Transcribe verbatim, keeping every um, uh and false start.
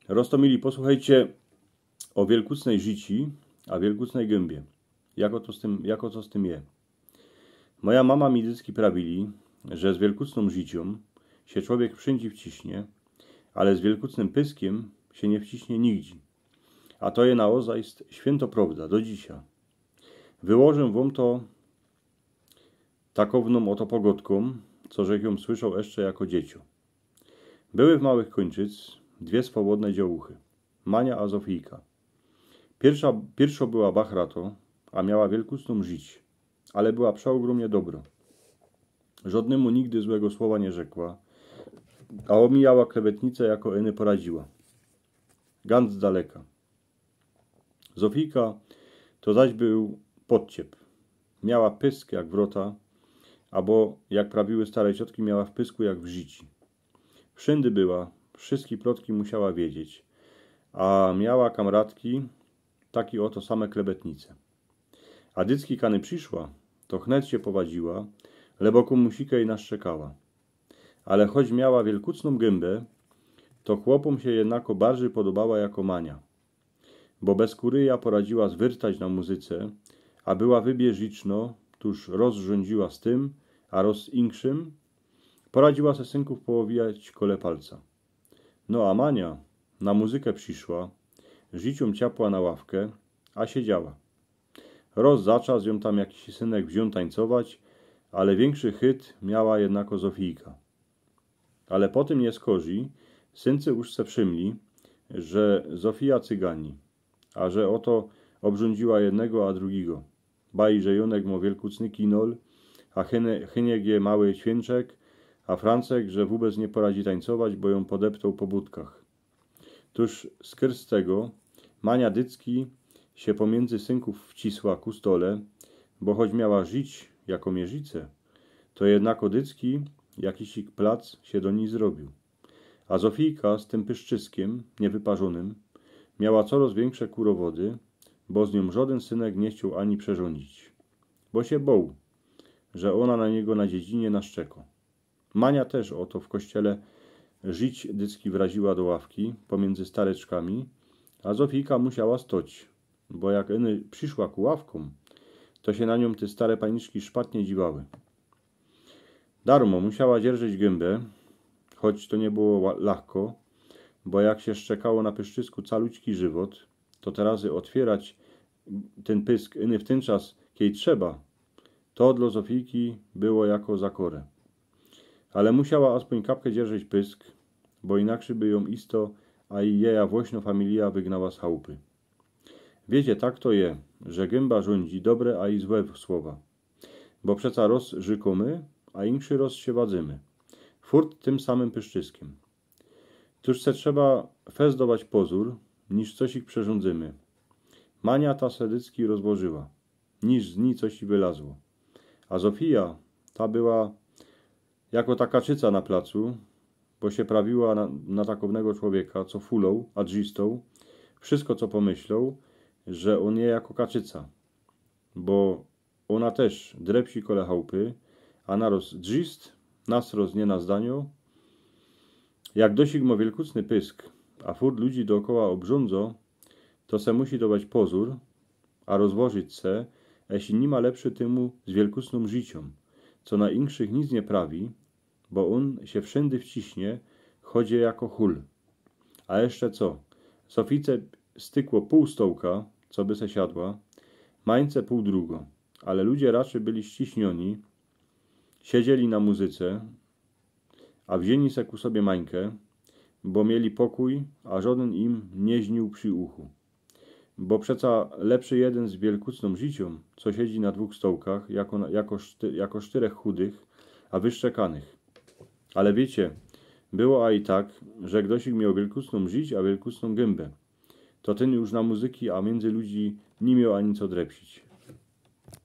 Roztomili, posłuchejcie ô wielkucnej życi, a wielkucnej gębie. Jako to z tym, jako to z tym je. Moja mama mi dycki prawili, że z wielkucną życią sie człowiek wszędzie wciśnie, ale z wielkucnym pyskiem sie nie wciśnie nigdzie. A to je naozaj święto prawda do dzisiej. Wyłożę wam to takowną oto pogodką, co żech ją słyszał jeszcze jako dzieciu. Były w Małych Kończyc dwie swobodne dziołuchy. Mania a Zofijka. Pierwsza, pierwszo była bachrato, a miała wielkucną żyć, ale była przeogromnie dobro. Żodnymu nigdy złego słowa nie rzekła, a omijała klebetnicę, jako eny poradziła. Ganz z daleka. Zofijka to zaś był podciep. Miała pysk jak wrota, abo, jak prawiły stare ciotki, miała w pysku jak w życi. Wszędy była, wszystkie plotki musiała wiedzieć, a miała kamratki takie oto same klebetnice. A dycki kany przyszła, to chnet sie powadziła, lebo kōmusikej naszczekała. Ale choć miała wielkucną gębę, to chłopom sie jednako bardziej podobała jako Mania. Bo bez kuryja poradziła zwyrtać na muzyce, a była wybieżiczno, tuż rozrządziła z tym, a roz inkszym, poradziła se synków połowijać kole palca. No a Mania na muzykę przyszła, życią ciapła na ławkę, a siedziała. Roz za czas ją tam jakiś synek wziął tańcować, ale większy chyt miała jednako Zofijka. Ale po tym nie skorzij, syncy już se wszymli, że Zofija cygani, a że oto obrządziła jednego a drugiego. Baj, że Jonek mo wielkucny kinol, a Chyne-, Chyniek je mały świynczek, a Francek, że wóbec nie poradzi tańcować, bo ją podeptał po budkach. Tuż skyrz tego Mania dycki sie pomiędzy synków wcisła ku stole, bo choć miała żyć jako mierzice, to jednako dycki jakiś plac sie do nij zrobił. A Zofijka z tym pyszczyskiem niewyparzonym miała coraz większe kurowody, bo z nią żaden synek nie chciał ani przerządzić, bo sie bał, że ona na niego na dziedzinie naszczeko. Mania też oto w kościele żyć dycki wraziła do ławki pomiędzy stareczkami, a Zofijka musiała stoć, bo jak eny przyszła ku ławkom, to sie na nią te stare paniczki szpatnie dziwały. Darmo musiała dzierżeć gębę, choć to nie było ła-, lachko, bo jak sie szczekało na pyszczysku calućki żywot, to te razy otwierać ten pysk eny w ten czas, kiej trzeba, to dlo Zofijki było jako za korę. Ale musiała aspōń kapkę dzierżeć pysk, bo inakrzyj by ją isto, a i jeja włośno familija wygnała z chałupy. Wiecie, tak to je, że gęba rządzi dobre, a i złe słowa. Bo przeca roz rzykōmy, a inkszy roz sie wadzymy. Furt tym samym pyszczyskiem. Tuż se trzeba fest dować pozōr, niż cosik przerządzymy. Mania ta se dycki rozłożyła, niż z nij cosik wylazło. A Zofija ta była jako ta kaczyca na placu, bo sie prawiła na, na takownego człowieka, co fuloł, a drzistōł, wszystko co pomyśloł, że ôn je jako kaczyca. Bo ôna też drepsi kole chałupy, a naroz drzist, nasroz nie na zdaniu. Jak dosik mo wielkucny pysk, a furt ludzi dookoła obrządzo, to se musi dować pozōr, a rozłożyć se, jeśli ni ma lepszy tymu z wielkucnōm życiōm, co na inkszych nic nie prawi, bo ôn sie wszyndy wciśnie, choć je jako chul. A jeszcze co? Sofice stykło pół stołka, co by se siadła, mańce pół drugo, ale ludzie raczyj byli ściśniōni, siedzieli na muzyce, a wzieni se ku sobie mańkę, bo mieli pokōj, a żodyn im nie źnił przi uchu. Bo przeca lepszy jedyn z wielkucnōm życiōm, co siedzi na dwōch stołkach, jako, jako, szty, jako sztyrech chudych, a wyszczekanych. Ale wiecie, było a i tak, że gdosik mioł wielkucnōm żyć, a wielkucnōm gębę. To tyn już na muzyki, a między ludzi ni mioł ani co drepsić.